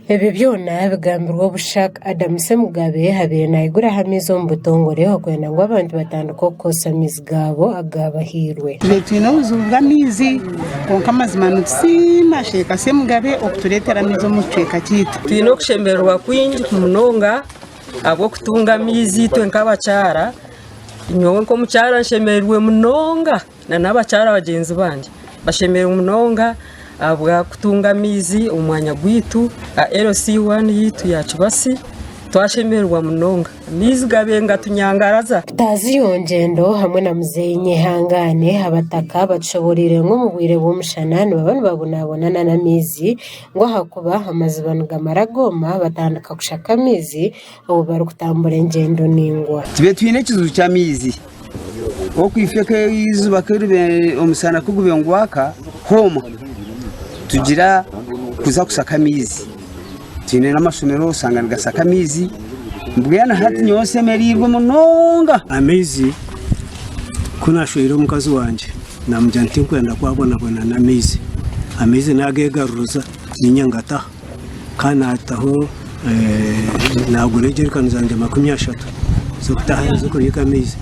Ebyo byona bigambirwe obu Sheikh Adam Ssemugabe abaire naiguraho amaizi omu butongore okwenda ngu abantu batandike okukozesa amaizi gaabo agaabahairwe. Tubaire twine obuzibu bw'amaizi kwonka amazima nitusiima Sheikh Ssemugabe okutureetera amaizi omu kicweka kyaitu. Twine okushemererwa kwingi munonga ahabw'okutunga amaizi itwe nk'abakyara. Nyowe nk'omukyara nshemereirwe munonga na n'abakyara bagyenzi bangye bashemereirwe munonga ahabw'okutunga amaizi omu mwanya gwaitu aha LC1 yaitu ya Kibasi twashemererwa munonga. Amaizi gabaire nigatunyangaraza. Tutaziyo ngyendo hamwe na muzeeyi Nyehangane, abataka batushoboreire ngu omu bwire bw'omushana nibaba nibabonabona n'amaizi ngu ahakuba amaziba nigamara gooma batandika kushaka amaizi obu barikutambura engyendo naingwa. Tube twine ekizibu ky'amaizi okwife k'eizooba keribe omusana kugube nigwaka hooma tugira kuza kushaka amaizi. Twine n'amashomero osanga nigashaka amaizi mbwenu hati nyowe nshemereirwe munonga. Amaizi ku naashweire omukazi wangye naamugira nti tinkwenda kwabonabona n'amaizi. Amaizi naageegaruriza niinye ngataha kandi naataho naagura ejerikani zangye 30 z'okutaha z'okubiika amaizi,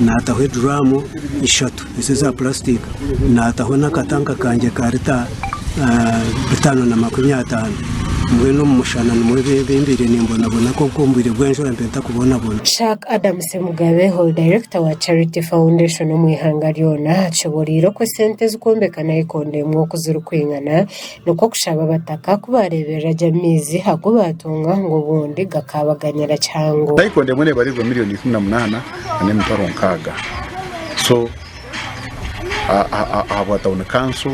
naataho eduraamu ishatu ezi eza purasitika, naataho n'akatanka kangye ka rita 550 mbwenu omu mushana nimwo mbaire nimbonabona kwonka omu bwire bw'enjura mbaire ntakubonabona. Sheikh Adam Ssemugabe ori dayirekita wa Charity Foundation omu ihanga ryona akishoboreire oku esente ezikwombeka nayikondo emwe oku zirikwingana nikwo kushaba abataka ku baareeberera gye amaizi agu baatunga ngu obundi gakaabaganyira kihango. Nayikondo emwe nebarirwa miriyoni 18 n'emitwaro 60 so ahabwa tawuni kanso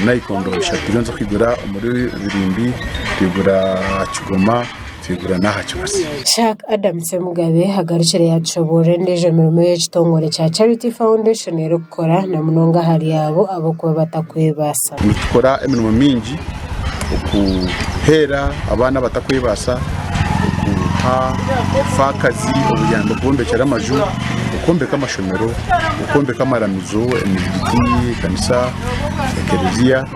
nayikondo ishatu turiyo nituza omuri Birimbi, twigura aha Kigoma, twigura n'aha Kibasi. Sheikh Adam Ssemugabe agarukire yaatushoboorora endiijo mirimo ei ekitongore kya Charity Foundation erikukora na munonga ahari abo abarikuba batakwebaasa. Nitukora emirimo mingi okuheera abaana abatakwebaasa, okuha efaakazi obuyambi kubombekyera amaju, okwombeka amashomero, okwombeka amaramizo, emizigiti, ekanisa, ekereziya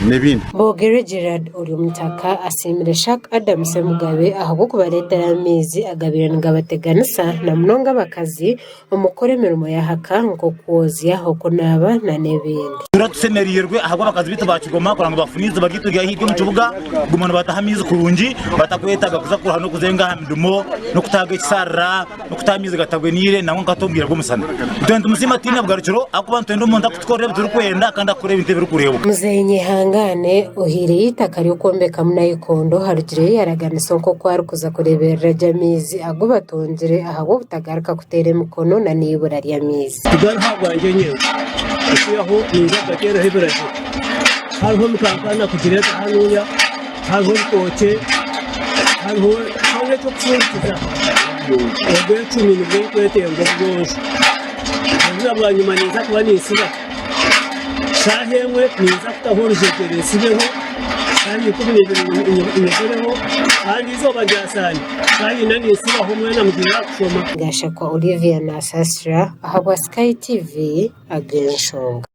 n'ebindi. Bogere Gerald ori omutaka asiimire Sheikh Adam Ssemugabe ahabw'okubareetera amaizi agabaire nigabateganisa na munonga abakazi omu kukora emirimo y'ahaka nk'okwozya, okunaaba n'ebindi. Tura tushemereirwe ahabw'abakazi baitu ba Kigoma kureba ngu bafuna eiziba ryaitu rya haihi omu kibuga kuguma nibataha amaizi kurungi batakwetaaga kuza kuruha n'okuzenga aha midumo n'okutaaga ekisharara n'okutaha amaizi gataboniire nangwa nka hati omu bwire bw'omushana. Itwe nitumusiima titwine bugarukiro ahabw'okuba nitwenda omuntu akutukorera ebi turikwenda kandi akukora ebintu ebirikureebwa. Muzeeyi Nyehangane ohaireyo eitaka ry'okwombekamu nayikondo arugireyo yaraganisa nk'oku arikuza kureeberera gye amaizi agu batungire ahabw'obutagaruka kuteera emikono na n'eibura ry'amaizi. Tigari ahabwangye nyenka, okwihaho ninza kugateeraho ebiragiro. Hariho emikankana kugireeta hanuya, hariho orutookye, hariho hariho eky'okufundikiza. Ogw'ecumi nibwo nkwetenga obuyonjo. Enjura bwanyima ninza kuba ninsiba. Shaaha emwe ninza kutaho orujegyere nsibeho, shaaha 12 nyogereho, kandi eizooba rya saana shaaha ina ninsibaho omwana mugiire aha kushoma. Gashakwa Olivia Nasasira ahabwa Sky TV, Ag'enshonga.